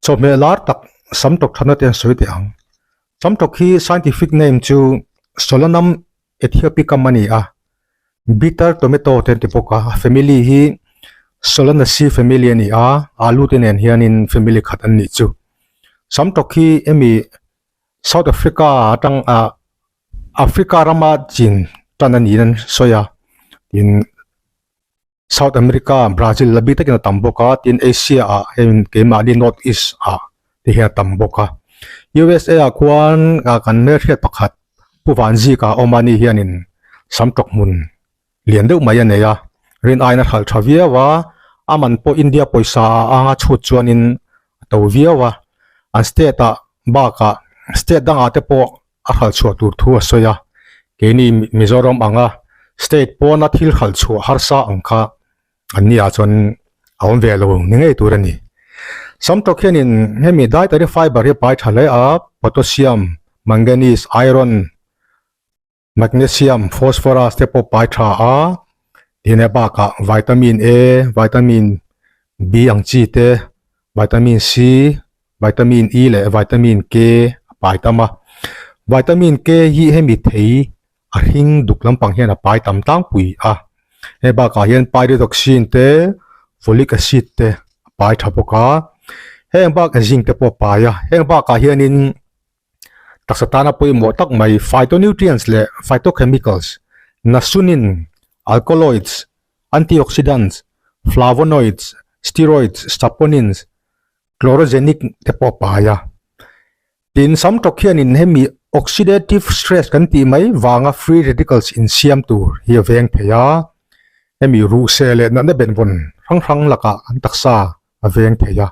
Chawhmeh lar tak samtawk thatna te an sawi teh ang. Samtawk hi scientific name chu Solanum aethiopicum a ni a, bitter tomato te an ti bawk a, a family hi Solanaceae family a ni a, alu te nen hianin family khat an nih chu. Samtawk hi hemi South Africa atang ah Africa rama chin tan a niin an sawi a, tin. South America, Brazil la bik takin a tam bawk a, tin Asia ah heng keimahni North East ah te hian a tam bawk a. USA ah khuan kan hmelhriat pakhat Pu Vanzika a awm a, ani hianin samtawk hmun lian deuh mai a nei a, rin aiin a hralh tha viau a, a man pawh India pawisa ah anga chhut chuanin a to viau a, an state ah bakah state dangah te pawh a hralh chhuah tur thu a sawi a, keini Mizoram anga state pawna thil hralh chhuah harsa ang kha an ni ah chuan a awm ve lo ni ngei tur a ni. Samtawk hianin hemi dietary fiber hi a pai tha hle a, potassium, manganese, iron, magnesium, phosphorus te pawh pai tha a, tin he bakah vitamin A, vitamin B ang chi te, vitamin C, Vitamin E leh vitamin K a pai tam a, vitamin K hi hemi thei a hring duk lampang hian a pai tam tlangpui a, hei bakah hian pyridoxine te folic acid te a pai tha bawk a, heng bak zinc te pawh a pai a, heng bakah hianin taksa tana pawimawh tak mai phytonutrients leh phytochemicals nasunin alkaloids antioxidants flavonoids steroids saponins chlorogenic te pawh a pai a. Tin, sam tawk hianin hemi oxidative stress kan tih mai vanga free radicals insiam tur hi a veng thei a, hemi ruhseh leh natna benvawn hrang hrang lakah an taksa a veng thei a.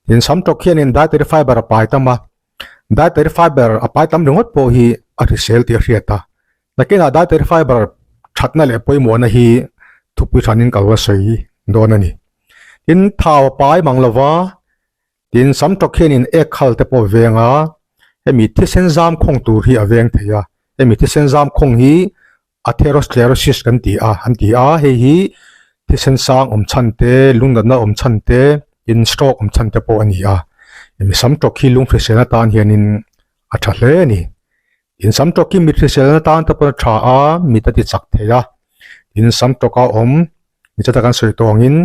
Tin, sam tawk hianin dietary fiber a pai tam a, dietary fiber a pai tam ringawt pawh hi a hrisel tih a hriat a. Nakinah dietary fiber thatna leh pawimawhna hi thupui hranin ka lo la sawi dawn a ni. Tin, thau a pai mang lo va, tin sam tawk hianin ek khal te pawh a veng a, hemi thisen zam khawng tur hi a veng thei a, hemi thisen zam khawng hi atherosclerosis kan ti a, an ti a, hei hi thisen sang awm chhan te, lungnatna awm chhan te, tin stroke awm chhan te pawh a ni a, hemi sam tawk hi lung hrisel atan hianin a tha hle a ni. Tin sam tawk hi mit hriselna tan te pawh a tha a, mit a ti chak thei a, tin sam tawka awm ni chata kan sawi tawh angin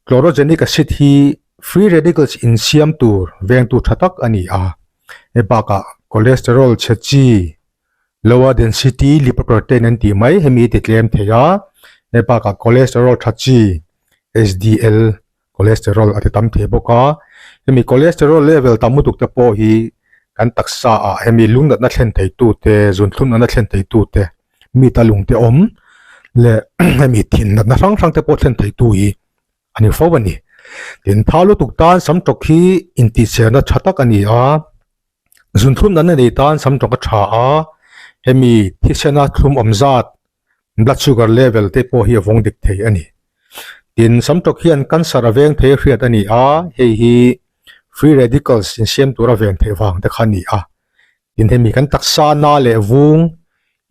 chlorogenic acid hi free radicals insiam tur vengtu tha tak a ni a, hei bakah cholesterol chhe chi lower density lipoprotein an tih mai hemi hi ti tlem thei a, hei bakah cholesterol tha chi HDL cholesterol a ti tam thei bawk a, hemi cholesterol level tam lutuk te pawh hi kan taksa ah hemi lung natna thlen thei tu te zun thlum natna thlen thei tu te mi ta lung te awm leh hemi thin natna hrang hrang te pawh thlen thei tu hi a ni fo a ni. Tin tha lutuk tan sam tawk hi intihchhiarna tha tak a ni a, zun thlum natna nei tan sam tawk a tha a, hemi thisena thlum awm zat blood sugar level te pawh hi a vawng dik thei a ni. Tin, sam tawk hian cancer a veng thei a hriat a ni a, hei hi free radicals insiam tur a ven theih vang te kha a ni a. Tin, hemi kan taksa na leh vung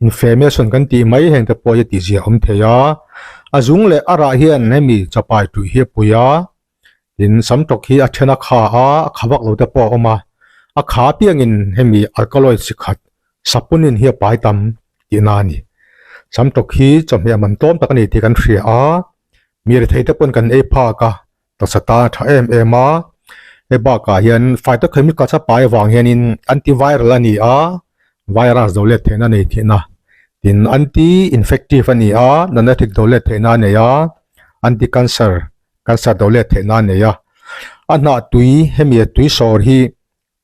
inflammation kan tih mai heng te pawh hi a tihzia awm thei a. A zung leh a rah hian hemi chapai tuih hi a pui a, tin sam tawk hi a then a kha a, a kha vak lo te pawh a awm a, a kha apiangin hemi alkaloid chi khat saponin hi a pai tam tihna a ni. Sam tawk hi chawhmeh man tlawm tak a ni tih kan hria a, mi rethei te pawn kan ei phak a, taksa tan a tha em em a, hei bakah hian phytochemicals a pai avang hianin antiviral a ni a, virus do let theihna a nei theihna, tin anti-infective a ni a, natna hrik do let theihna a nei a, anti-cancer Cancer do let theih nan a nei a, a hnah tui hemi a tui sawr hi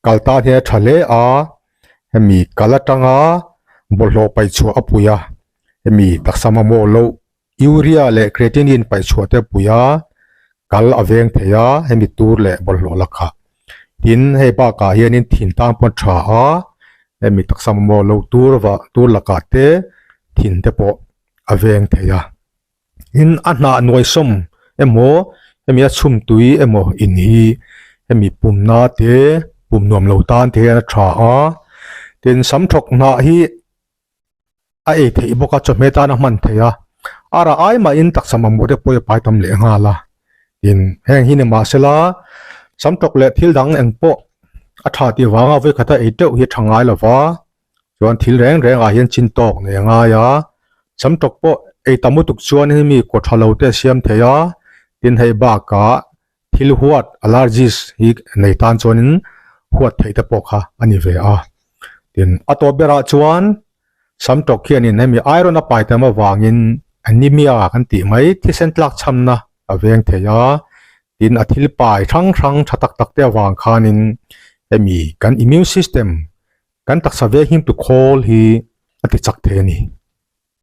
kal tan hian a tha hle a, hemi kal atanga bawlhhlawh paih chhuah a pui a, hemi taksa mamawh loh urea leh creatinine paih chhuah te a pui a, kal a veng thei a hemi tur leh bawlhhlawh lakah. Tin hei bakah hianin thin tan pawh a tha a, hemi taksa mamawh loh tur vah tur lakah te thin te pawh a veng thei a. In a hnah nuaisawm emaw hemi a chhum tui emaw in hi hemi pumna te pum nuam lo tan te hian a tha a tin sam thawk hnah hi a ei theih bawk a chawhmeh tan a hman theih a a rah ai mahin taksa mamawh te pawh hi a pai tam leh nghal a tin heng hi ni mahsela. Samtawk leh thil dang eng pawh a tha tih vanga vawikhata ei teuh hi a tha ngai lo va, chuan thil reng reng ah hian chin tawk nei a ngai a, samtawk pawh ei tam lutuk chuan hemi kaw tha lo te a siam thei a, tin hei bakah thil huat allergies hi nei tan chuanin huat theih te pawh kha a ni ve a. Tin, a tawp berah chuan samtawk hianin hemi iron a pai tam avangin anemia kan tih mai thisen tlak chhamna a veng thei a, Tin, a thil pai hrang hrang tha tak tak te avang khanin hemi kan immune system, kan taksa veng him tu khawl hi a ti chak thei a ni.